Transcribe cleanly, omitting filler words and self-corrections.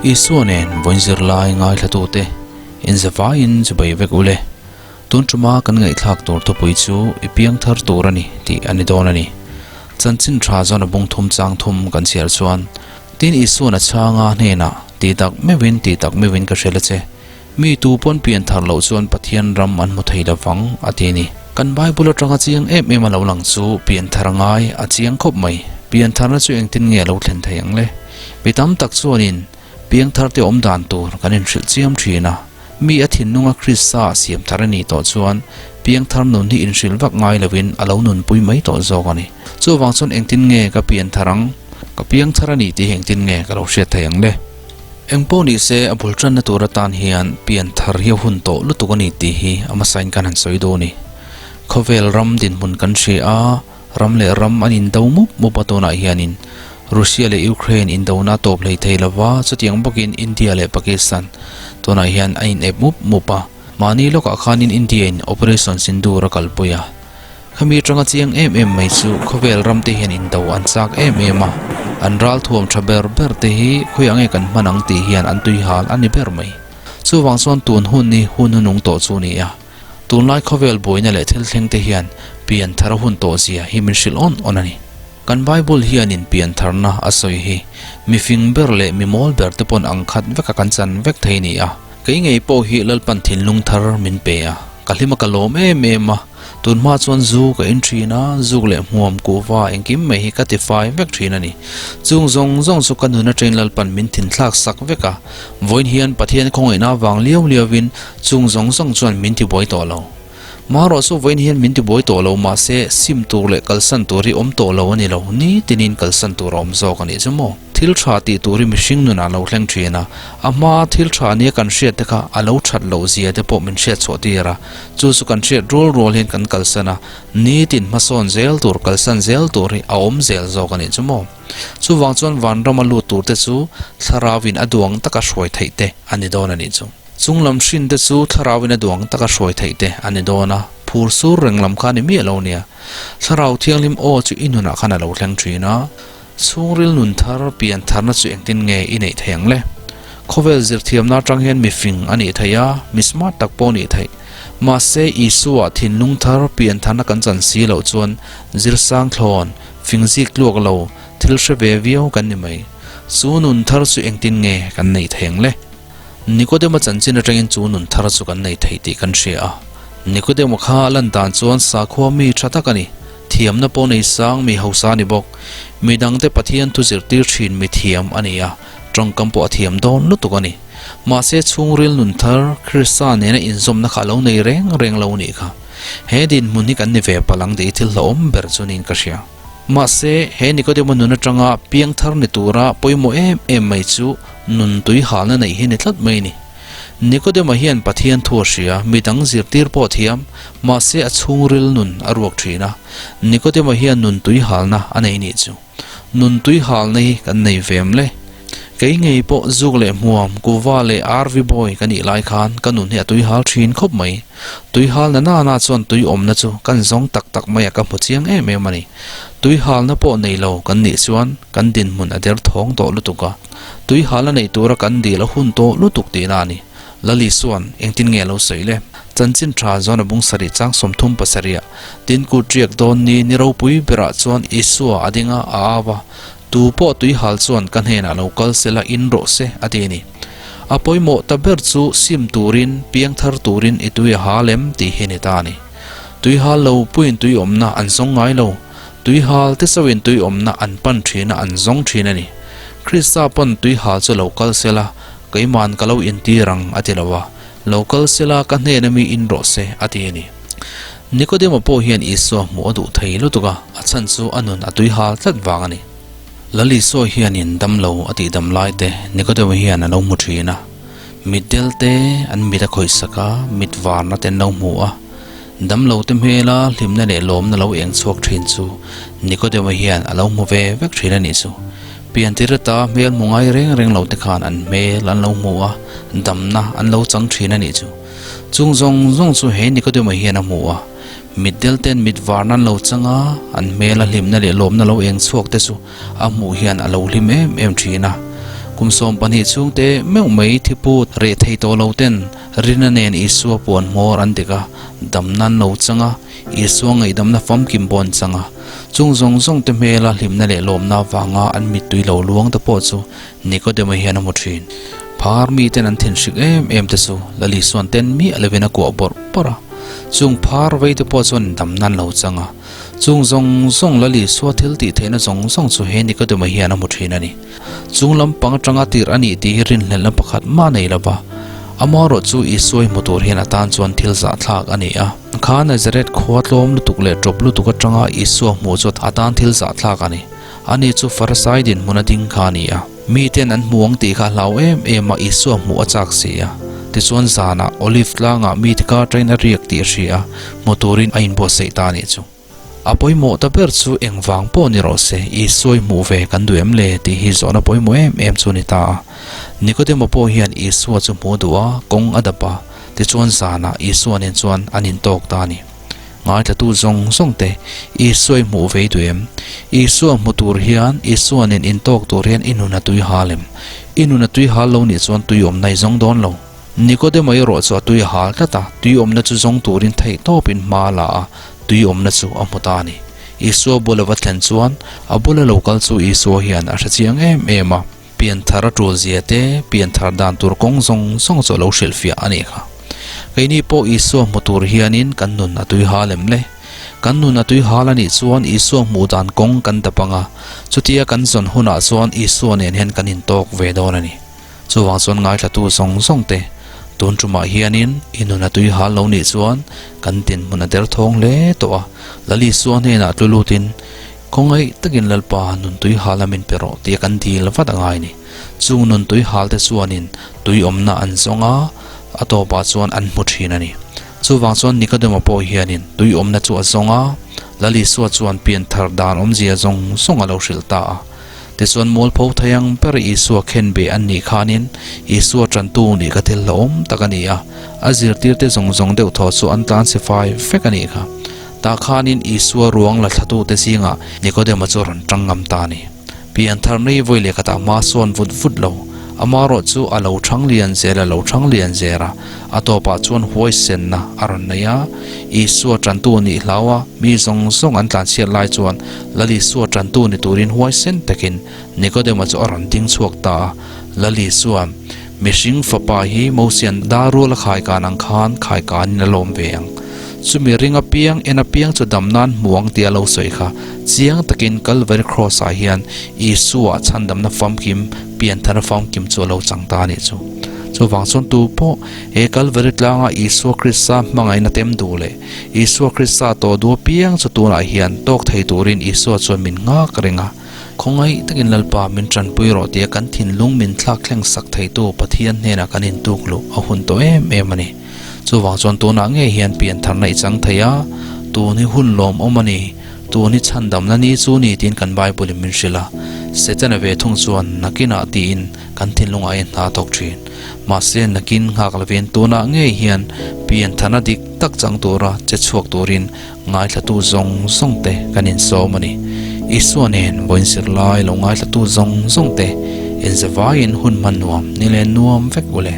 Isua nen vawiin zirlai ngaithlatute inzavaiin chibai vek ule. Tun tuma kan ngaihthlak tur thupui chu i piang thar tur a ni tih a ni dawn a ni. Chanchin tha zawn a bung thum chang thum kan chhiar chuan, Tin Isua'n a chhanga hnenah, Ti tak meuhin, ti tak meuhin ka hrilh a che. Mi tu pawn pian thar loh chuan Pathian ram an hmu thei lovang, a ti a ni. Kan Bible atanga chiang em em a lo lang chu pian thar a ngai, a chiang khawp mai. Pian tharna chu engtin nge a lo thlen thei ang le? Mi tam tak chuanin piang thar te awm dan tur kan inhrilh chiam thin a. Mi a thinlunga Krista a siam thar a nih tawh chuan piang thar nun hi inhrilh vak ngai lovin a lo nunpui mai tawh zawk a ni. Chuvang chuan engtin nge ka pian thar ang? Ka piang thar a nih tih hi engtin nge ka lo hriat thei ang le? Eng pawh ni se, a bul tanna tur atan hian pian thar hi a hun tawh lutuk a ni tih hi a hmasain kan han sawi dawn a ni. Khawvel ram dinhmun kan hria a, ram leh ram an indo mup mup a tunah hianin Russia leh Ukraine indona a tawp hlei thei lova, chutiang bawkin India leh Pakistan tunah hian a inep mup mup a. Mahni lawkah khanin India in Operation Sindoor a kalpui a. Khami atanga chiang em em mai chu khawvel ram te hian indo an chak em em a, an ral thuam tha ber ber te hi khawiah nge kan hman ang tih hian an tui hal a ni ber mai. Chuvang chuan tun hun hi hun hunung tawh chu a ni a, tunlai khawvel buaina leh thil thleng te hian pian thar a hun tawh zia hi min hrilh awn awn a ni. Kan Bible hianin pian tharna a sawi hi mi fing ber leh mi mawl ber te pawn ang khat veka kan chan vek thei a ni a, kei ngei pawh hi Lalpan thinlung thar min pe a, ka hlima ka lawm em em a. Tun hma chuan zu ka in thin a, zuk leh hmuam kuhva engkim mai hi ka ti fai vek thin a ni. Chung zawng zawng chu ka nun atangin Lalpan min thin thlak sak vek a, vawiin hian Pathian khawngaihna avang liau liauin chung zawng zawng chuan min ti buai tawh lo. Marawh chu vawiin hian min ti buai tawh lo mahse sim tur leh kalsan tur hi awm tawh lo a ni lo, nitinin kalsan tur a awm zawk a nih chu maw. Thil tha tih tur hi mihring nunah a lo thleng thin a, a hmaa thil tha nia kan hriat te kha a lo that loh zia te pawh min hriat chhuah tir a, chu chu kan hriat rual rual hian kan kalsan a, nitin hmasawn zel tur, kalsan zel tur hi a awm zel zawk a nih chu maw. Chuvang chuan vanrama lut tur te chu thlarauin a duang taka hruai theih te a ni dawn a nih chu. Chunglam hrin te chu thlarauin a duang taka hruai theih te a ni dawn a, phur sur reng lam kha a ni miah lo nia. Thlarau thianghlim aw chu i nunah khan a lo thleng thin a. Chhungril nun thar pian tharna chu engtin nge i neih thei ang le? Khawvel zirthiamna atang hian mi fing a nih theih a, mi smart tak pawh a nih theih. Mahse, Isua thinlung thar pian tharna kan chan si loh chuan zirsang thlawn, fing zik tluak lo, thil hre ve viau kan ni mai. Chu nun thar chu engtin nge kan neih thei ang le? Nikodema chanchin atangin chu nun thar chu kan nei thei tih kan hria a. Nikodema kha a lan dan chuan sakhua mi tha tak a ni. Thiamna pawh nei sang mi hausa a ni bawk. Mi dangte Pathian thu zirtir thin mi thiam a ni a, tawngkam pawh a thiam dawn lutuk a ni. Mahse chhungril nun thar Krista nena inzawmna kha a lo nei reng reng lo nih kha. He dinhmun hi kan ni ve palh ang tih thil hlauhawm ber chu niin ka hria. Mahse he Nikodemo nun atanga piang thar ni tura pawimawh em em mai chu nun tui halna neih hi ni tlat mai a ni. Nikodema hian Pathian thu a hria, mi dang zirtir pawh a thiam, mahse a chhungril nun a ruak thin a. Nikodema hian nun tui halna a nei nih chu. Nun tui halna hi kan nei ve em le? Kei ngei pawh zuk leh hmuam, kuva leh RV boy ka nih lai khan ka nun hi a tui hal thin khawp mai. Tui halna nana chuan tui awmna chu kan zawng tak tak mai a ka hmu chiang em em a ni. Tui halna pawh nei lo kan nih chuan kan dinhmun a der thawng tawh lutuk a. Tui hal a neih tura kan dil a hun tawh lutuk tihna a ni. Lali chuan engtin nge a lo sawi le? Chanchin tha zawn a bung sarih chang 37 ah tin kut riak dawn ni ni ropui berah chuan Isua a ding a, a au a, Tu pawh tui hal chuan ka hnenah lo kal se la in rawh se a ti a ni. A pawimawh ta ber chu sim turin, piang thar turin i tui a hal em tih hi a ni ta a ni. Tui hal lo puiin tui awmna an zawng ngai lo. Tui hal te chauhin tui awmna an pan thin a, an zawng thin a ni. Krista pawn tui hal chu lo kal se la, keima'n ka lo intir ang a ti lo a, lo kal se la ka hnena mi in rawh se a ti a ni. Nikodema pawh hian Isua hmuh a duh thei lutuk a, a chhan chu a nun a tui hal tlat vang a ni. Lal Isua hianin dam lo a tih dam lai te Nikodema hian a lo hmu thin a, mitdel te an mit a khawih sak a, mit varna te an lo hmu a, Damlo te hmela hlimna leh lawmna lo eng chhuak thin chu Nikodema hian a lo hmu ve vek thin a nih chu. Piantir ata hmel hmu ngai reng reng lo te khan an hmel an lo hmu a, damna an lo chang thin a nih chu. Chung zawng zawng chu he Nikodema hian a hmu a, mitdel ten mit varna an lo chang a, an hmela hlimna leh lawmna lo eng chhuak te chu a hmuh hian a lo hlim em em thin a. Kum 12 chhung teh meuh mai thiput reh thei tawh lo ten Rina nen Isua puan hmawr an dik a, damna an lo chang a, Isua ngaihdamna famkim pawh an chang a. Chung zawng zawng te hmela hlimna leh lawmna avanga an mittui lo luang te pawh chu Nikodema hian a hmu thin. Phar miten an thinhrik em em te chu Lal Isuan ten miah lovin a kuah bawrh bawrh a. Chung phar vei te pawh chuan damna an lo chang a. Chung zawng zawng Lal Isua thil tih theihna zawng zawng chu he Nikodema hian a hmu thin a ni. Chung lampang atanga tirh a nih tih hi rinhlelhna pakhat mah nei lo va, amaherawh chu Isua i hmu tur hian a tan chuan thil zahthlak a ni a. Kha Nazareth khua tlawm lutuk leh ṭawp lutuk atanga Isua hmuh chu a tan thil zahthlak a ni. Ani chu Farisai dinhmun a ding kha a ni a. Miten an hmu ang tih kha a hlau em em a, Isua hmuh a chak si a. Tichuan zanah Olive tlangah mite kar ṭain a riak tih a hria a, hmu turin a inbuatsaih ta a nih chu. A pawimawh ta ber chu engvang pawh ni rawh se, Isua i hmuh ve kan duh em le tih hi zawhna pawimawh em em chu a ni ta a. Nikodema pawh hian Isua chu hmuh duh a, kawng a dap a, tichuan zanah Isua nen chuan an intawk ta a ni. Ngaithlatu zawng zawng te, Isua i hmuh ve i duh em? Isua hmu tur hian, Isua nen intawk tur hian i nun a tui hal em? I nun a tui hal lo nih chuan tui awmna i zawng dawn lo. Nikodema erawh chu a tui a hal tlat a, tui awmna chu zawng turin theih tawpin hma a la a, tui awmna chu a hmu ta a ni. Isua bula va thlen chuan a bula lo kal chu Isua hian a hre chiang em em a, pianthar a tul zia te, pianthar dan tur kawng zawng zawng chu a lo hrilhfiah a nih kha. Keini pawh Isua hmu tur hianin kan nun a tui hal em le? Kan nun a tui hal a nih chuan Isua hmuh dan kawng kan dap ang a, chutia kan zawn hunah chuan Isua nen hian kan intawk ve dawn a ni. Chuvang chuan ngaithlatu zawng zawng te, tun tumah hianin i nun a tui hal lo nih chuan kan dinhmun a derthawng hle tawh a, Lal Isua hnenah tlu lutin, Khawngaih takin Lalpa nun tui hal a min pe rawh tia kan dil vat a ngai ni. Chung nun tui hal te chuanin tui awmna an zawng a, a tawpah chuan an hmu thin a ni. Chuvang chuan Nikodema pawh hianin tui awmna chu a zawng a, Lal Isua chuan pianthar dan awmzia zawng zawng a lo hrilh ta a. Tichuan mualpho thei ang ber Isua khen beh an nih khanin Isua tantu nih ka thil hlauhawm tak a ni a, a zirtirte zawng zawng deuh thaw chu an tlan si fai vek a nih kha. Tah khanin Isua ruang la thlatute zingah Nikodema chu a rawn tang ngam ta a ni. Pianthar nei vawi leh khatah hma sawn vut vut lo, amaherawh chu a lo thang lian zel a lo thang lian zel a, a tawpah chuan huaisenna a rawn nei a, Isua tantu nih hlau a, mi zawng zawng an tlanchhiat lai chuan Lal Isua tantu ni turin huaisen takin Nikodema chu a rawn ding chhuak ta a. Lal Isua'n, Mihring fapa hi Mosia'n dar rual a khaikan ang khan khaikanin a lawm ve ang. Chumi ring apiang, en apiang chu dam nan hmu ang tia lo sawi kha chiang takin Kalvari Kraws-ah hian Isua chhandamna famkim, pianthara famkim chu a lo chang ta a nih chu. Chuvang chuan tu pawh he Kalvari tlanga Isua Krista hmangaihna tem duh leh Isua Krista tawh duh apiang chu tunah hian tawk thei turin Isua chuan min nghak reng a. Khawngaih takin Lalpa min tanpui rawh tia kan thinlung min thlak thleng sak theitu Pathian hnenah kan intuk luh a hun tawh em em a ni. Chuvang chuan tunah ngei hian piantharna i chang thei a, tun hi hun lawmawm a ni, tun hi chhandamna ni chu ni tiin kan Bible in min hrilh a. Setana ve thung chuan nakinah tiin kan thinlungah hian hna a thawk thin. Mahse nakin nghak lovin tunah ngei hian piantharna dik tak chang tura che chhuak turin Ngaithlatu zawng zawng te kan insawm a ni. Isua nen vawiin zirlai lo ngaithlatu zawng zawng te inzavaiin hun hman nuam ni leh nuam vek u le.